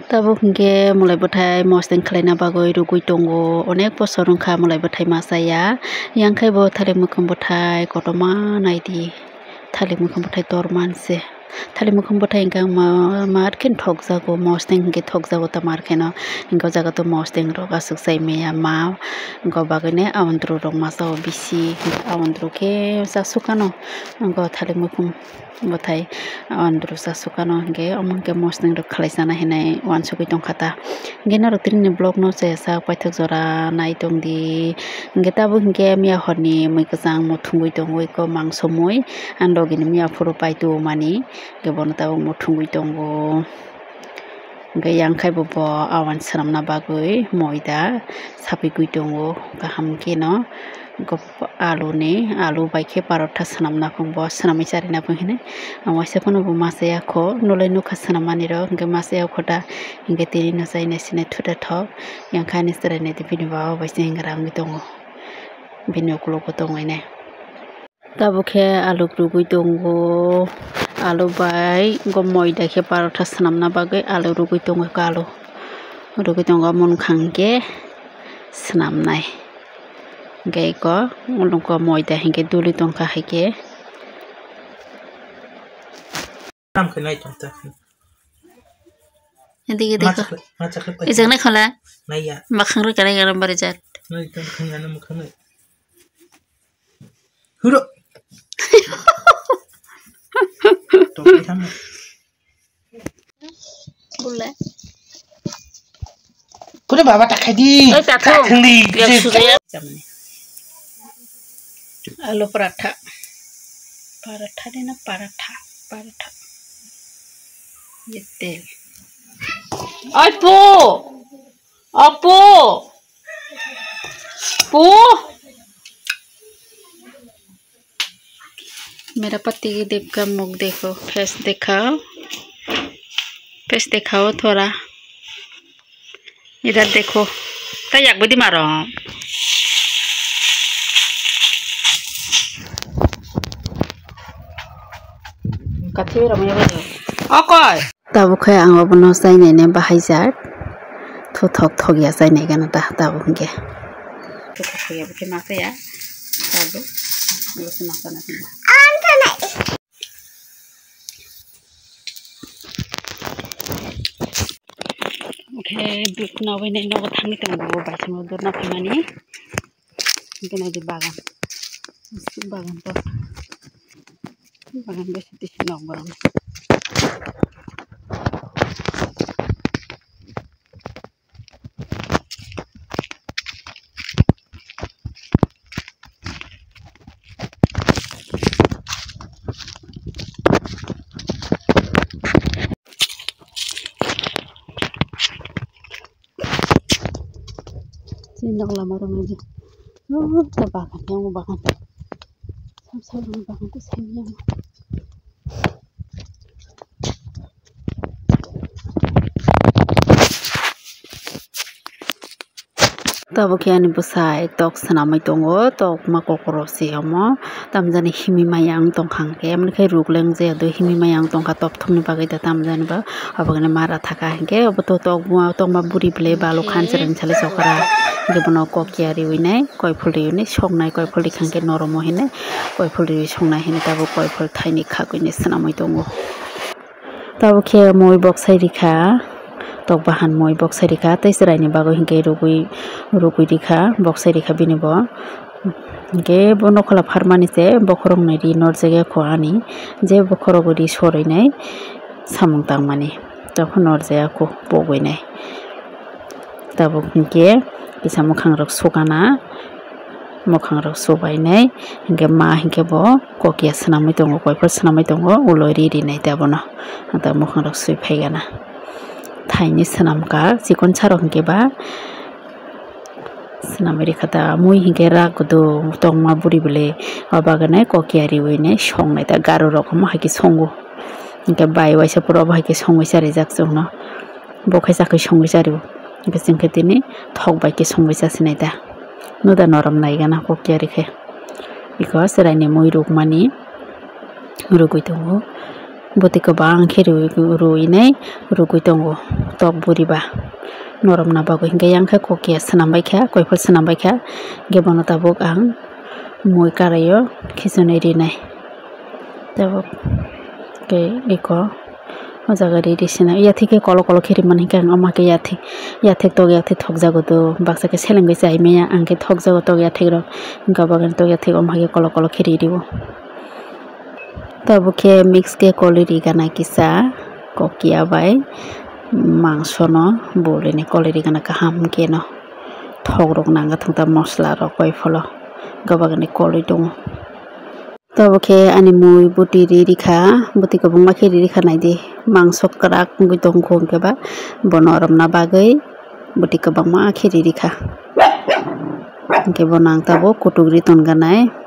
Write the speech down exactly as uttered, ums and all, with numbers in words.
Tabuk hinkhe mwlai bwthai mosdeng khlaina bagwi rwgwi tongo, onek bosor wngkha mwlai bwthai ma chaya, yang khe bo thalik mwkhwng bwthai kotorma naidi, thalik mwkhwng bwthai torma se, thalik mwkhwng bwthai hinkhe ma, mar khe thokjago, mosdeng hinkhe thokjago ta mar kheno, hinkhe o jaga to mosdeng rok aswk chai maya ma, hinkhe o bagwino a ondro rok ma chao bisi, a ondro khe chasukano, hinkhe o thalik mwkhwng. Bwthai, ah, andro chasukano hinkhe, omo hinkhe mosdeng rok khlai chana hinwi uansugwi tongkha ta. Hinkhe norok tini ni vlog no chaya sak paithak jora nai tongdi. Hinkhe tabuk hinkhe miya horni mui kwchang muthungwi tongwi kok mangso mui, ani logi ni miya phuru pai tubumani, hinkhe bono tabuk muthungwi tongo. Hinkhe yang khai bo, bo auan swnamna bagwi moida sapigwi tongo kaham kheno. Hinkhe aluni, alu bai khe parotha swnamna phung bo swnamwi charina phung hinwi. Ang waisa phano bo ma chaya kho, nulai nukha swnam manirok, hinkhe ma chaya kho da, hinkhe tini no chainai sinai thuda thok. Yang khe ani chwraini tei bini baba bai se hingra wngwi tongo, bini ukologo tongwi nai. Tabuk khe alu rwgwi tongo, alu bai hinkhe moida khe parotha swnamna bagwi alu rwgwi tongo, alu rwgwi tongo, omo wngkha hinkhe swnamnai. Hinkhe eko, eko moida hinkhe duli tongkha haikhe. Tam khe nai tong ta. Edik, edik. Ma chakle, ma chakle pai. Ejak nai khala. Nai ya. Makhang rwi kanai kanai bari jat. Nai tong khe nai mukhang nai. Huro. Tong khe tamo. Bule. Kune baba ta khai di. Oi, ta thung. Ta thung di. Yak sudaya. Alu paratha. Paratha de na paratha. Paratha. Ye tel. Oi, pu. Apu. Pu. मेरा पति देव का मुख देखो, फेस दिखाओ, फेस दिखाओ थोड़ा, इधर देखो। Ta yak budi maro. Kachi ramya budi. Okoi. Tabuk khe ang obono chainai ne bahaijak. Thu thok thok ya chainai gana ta tabuk hinkhe. Thu thok thok ya bokhe ma chaya. Tabuk. Bokhe ma chana hinba. Oke, dut nawi nai nogo thangwi tongo, bai simo dut na phaimani. Hinkhe naidi bagan. Aswk bagan to. Bagan besi tisi nok borok. Chini nok lama rok nai di. Oh, ta bagan, yang bagan. Sam sam ni bagan ko sai yang. Tabuk khe ani bwsai tok swnamwi tongo, tok ma kokoro se omo. Tamjani himwi maya wng tongkha hinkhe, amoni khe ruk leng je do himwi maya wng tongkha tokthokni bagwi da tamjani ba. Obo hwnwi mara thaka hinkhe obo to tok ma buri bwlai balokhan chwraini salai chokra hinkhe bono kok ya riwi nai koiphul riwi nai soknai koiphul rikha hinkhe noromo hinwi koiphul riwi soknai hinwi tabuk koiphul thaini khagwi nai swnamwi tongo. Tabuk khe mui boksai rikha, tok bahan mui boksai rikha, tei chwraini bagwi hinkhe rugwi, rugwi rikha, boksai rikha bini bo. Hinkhe bo nokhola pharmani se bokhorok nai ri norjak ya kho ani, je bokhorok ri sorwi nai samung tangmani, tokho norjak ya kho pogwi nai. Tabuk hinkhe kisa mwkhang rok sukana. Mwkhang rok subainai hinkhe ma hinkhe bo kok ya swnamwi tongo, koiphor swnamwi tongo, ulo ri rinai tei abono. Ata mwkhang rok sui phaigana. Thaini swnamkha, chikon sarok hinkhe ba swnamwi rikha ta. Mui hinkhe rak kwdwk tongma buri bwlwi, o bagwi kok ya riwi nai songnai ta, garo rok omo hai khe songo. Hinkhe bai waisa pura obo hai khe songwi charijak chwngno. Bo khe chakwi songwi chario. Hinkhe chwng khe tini thok bai khe songwi chasinai ta. Noda norom naigana kok ya rikhe. Iko chwraini mui rukmani rugwi tongo. Bwtwi kwbang khe rwi, rwinai rwgwi tongo tok buriba noromna bagwi. Hinkhe yang khe kokiya swnam bai kha, koiphal swnam bai kha. Hinkhe bono tabuk ang mui karaio khichunwi rinai. Tabuk khe iko o jaga ri ri sina. Yathik khe kolo kolo khe rimani hinkhe ang omo khe yathik, yathik tok yathik thokjago do. Baksa khe selengwi chai maya, ang khe thokjago tok yathik rok. Hinkhe abo khe tok yathik omo khe kolo kolo khe ri rio. Tabuk khe mix khe koliri gana kisa kokiya bai mangso no burini koliri gana kaham khe no thok rok nang thung ta, mosla rok koi pholo gabagani kolwi tongo. Tabuk khe ani mui bwtwi ri rikha, bwtwi kwbangma khe ri rikha naidi, mangso kwrak wngwi tongkho hinkhe ba bono romna bagwi bwtwi kwbangma khe ri rikha. Hinkhe bono ang tabuk kutuk ri tonganai.